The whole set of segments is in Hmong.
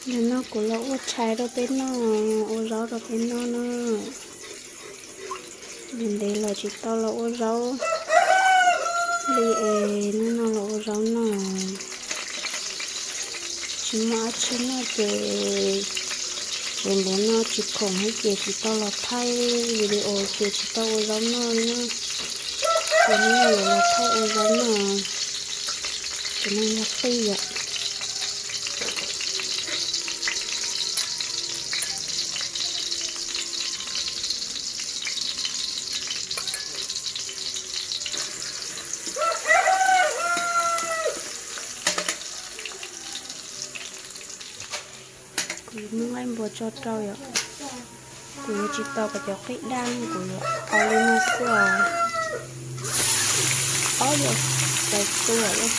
Nim no kuv los ua tshais rau peb noj, ua zaub rau peb noj na. Ntev ntev los tsis tau los ua zaub li es hnub no los ua zaub noj. Tsis muaj dab tsi noj ces ntev ntev no tsis khoom thiab ces tsis tau los thaij video ces tsis tau ua zaub noj na. Ces hnub no yuav los thaij ua zaub noj, ces no yog qij yom. Kuv muab nqaij npua tso rau yom. Kuv yuav tsis tau kom cov qij daj, kuv yuav tau li no xwb os. Ob yog tau tua lawm.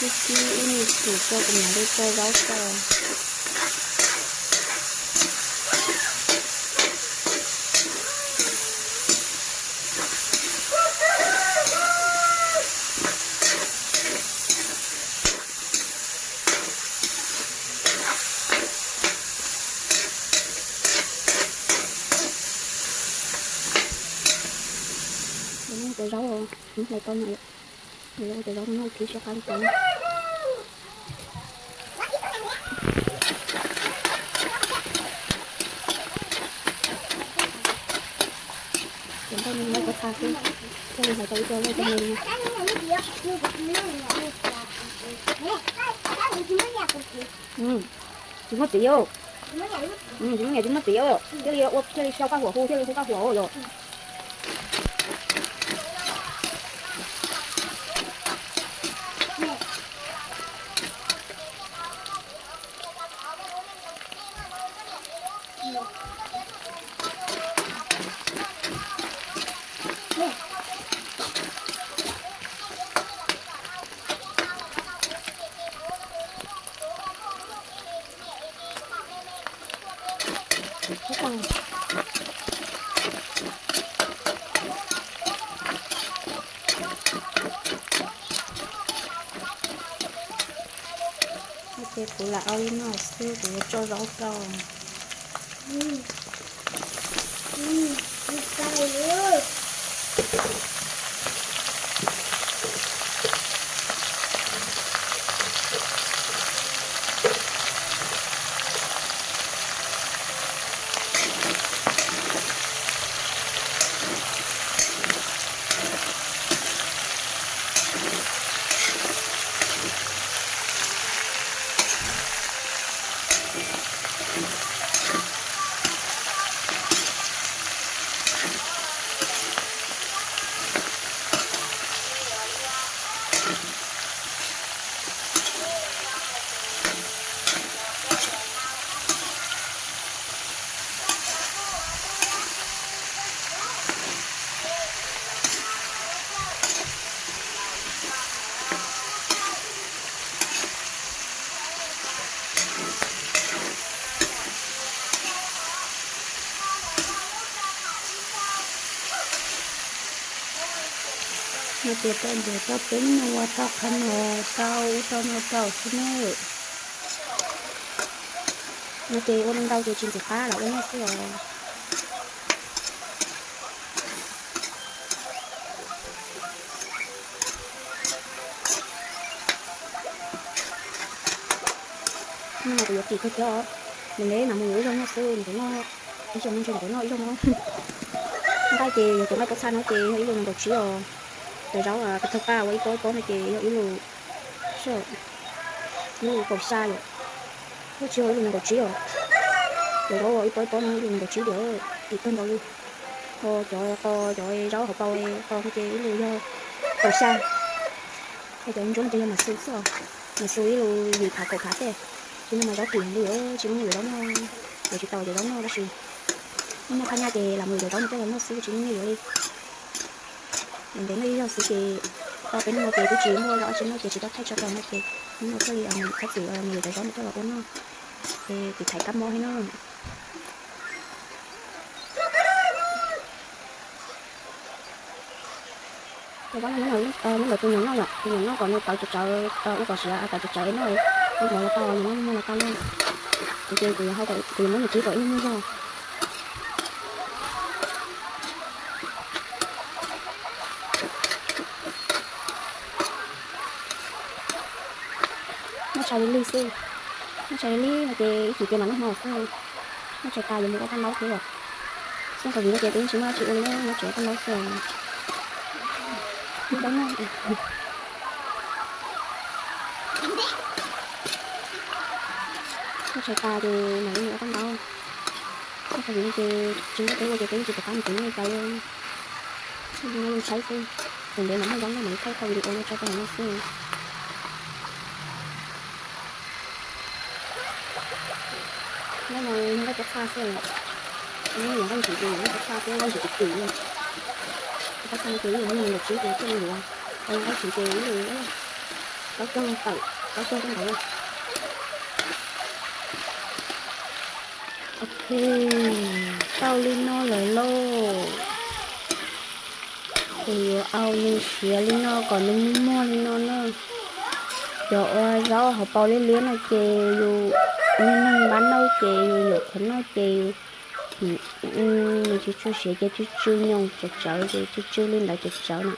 Ib kib ib me tus tso kuv mam li tso zaub tso. Cov zaub, hlais tau no, cov zaub no thiv siab qab li cas. Cov nplooj no muab cov txha xwb, thiaj li hlais tau ib co loj cov me. Tsis muaj txiv, tsis muaj niam tsis muaj txiv, thiaj li ua thiaj li sau qaj huam hu thiaj li hu qaj huam yom. Ces kuv lam ua li no xwb, kuv yuav tso zaub rau. No ces tau ntiav tau teeb no ua tau qhov no tau ub tau no tau xwb na. No ces ua ntau ces tsis ntxim qab los ua noj xwb os. Hnub no kuv yuav tim kawg thiab os. Ntev ntev mas mus yuav ib zaug noj xwb, mus yuav noj ib zaug no ntshe mus yuav noj ib zaug no. Nqaij ces yog cov nqaij pob txha no ces yog ib lus nees nkaum tsib os. Cov zaub kawg thawj paj ua ib pob ib pob no ces yog ib lus, ib lus kaum xya yom. Thiab tsis yog ib lus nees nkaum tsib os. Cov zaub ua ib pob ib pob no ib lus nees nkaum tsib diam, tim kawg nkaus li. Ho cov qos cov zaub hauv paus qos no ces ib lus yog kaum xya. Ho cov ntsuab no ces yog mas xus xwb os. Mas xus ib lus yim phav kaum phav tej. Tsis muaj mas zaub tim li os, tsis muaj me nyuam zaub noj, yuav tsis tau cov zaub noj tab sis muaj noj phaj nyaj ces lam mus yuav cov zaub no coj los noj xwb tsis muaj me nyuam li. Ntev ntev noj ib zaug xwb ces tau peb hnub no ces twb tsis muaj zaub tsis noj ces tsis tau thaij tso rau no ces hnub no thiaj li mus thab txim mus yuav cov zaub no coj los ua noj. Ces tiv thaiv kab mob thiab na. Muab lub ntawd tus nyuam noj yom, tus nyuam noj kom nws tawv tsawv tsawv, ua kom siav tawv tsawv tsawv noj, ua los tau, nws noj muag los tau na. Ces kuv yuav hau, kuv yuav muab nws tsib kom ib nyuag zog. Muab tshais li lig xwb, muab tshais li lig no ces ib chim ces mam noj hmo xwb. Muab tshais tas yuav mus ua kab ntaub xwb os. Xyoo covid no ces twb tsis muaj dab tsi ua li na, muab tshais ua kab ntaub xwb. Muab tshais tas ces mam li mus ua kab ntaub. Muab covid no ces tsis muaj teb ua ces peb tsis pom qab mus tsev nyob li cas li. Muaj li no yeej tshaib xwb, thaum ntev mam muaj zaub noj mam li thaij thaij video no tso rau hauv no xwb. Nyob no nqaij pob txha xwb, nyob nqaij ntsuv ces nqaij pob txha thiab nqaij ntsuv tim tim li. Pob txha no ces yeej yuav muaj nees nkaum tsib tus thiaj li yuav, nqaij ntsuv ces ib lus plaub caug tawm plaub caug tej ntawd. Ok, tau li no lawm lauj. Kuv yuav au nws siav li no kom nws muag muag li no na. Cov ua zaub hauv paus liab liab no ces yus ua neeg npab nauj ces yus nyuam qhuav noj ces yus, nws tsis tshua siav ces tsw tsw nyoos tsawv tsawv ces tsw tsw li ntawd tsawv tsawv na.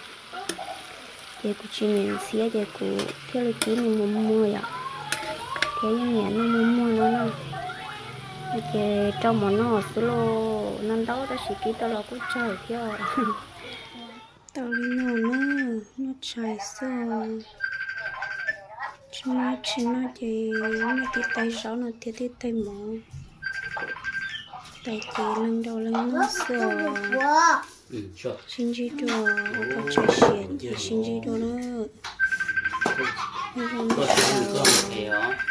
Ces kuv tsis nyiam ntxhiab ces kuv thiaj li kib nws muag muag yom, thiab yeej nyiam noj muag muag no na. Ces rau mov noj xwb lauj, no ntaub tab sis kib tau los kuj tsawg thiab. Tau li no na, noj tshais xwb. Tsis muaj dab tsi noj ces muaj tib tais zaub no thiab tib tais mov, tais ces leej rau leej noj xwb os. Sib ntsib dua ua pov tseg siav ces sib ntsib dua na. Nyob zoo nej sawv daws.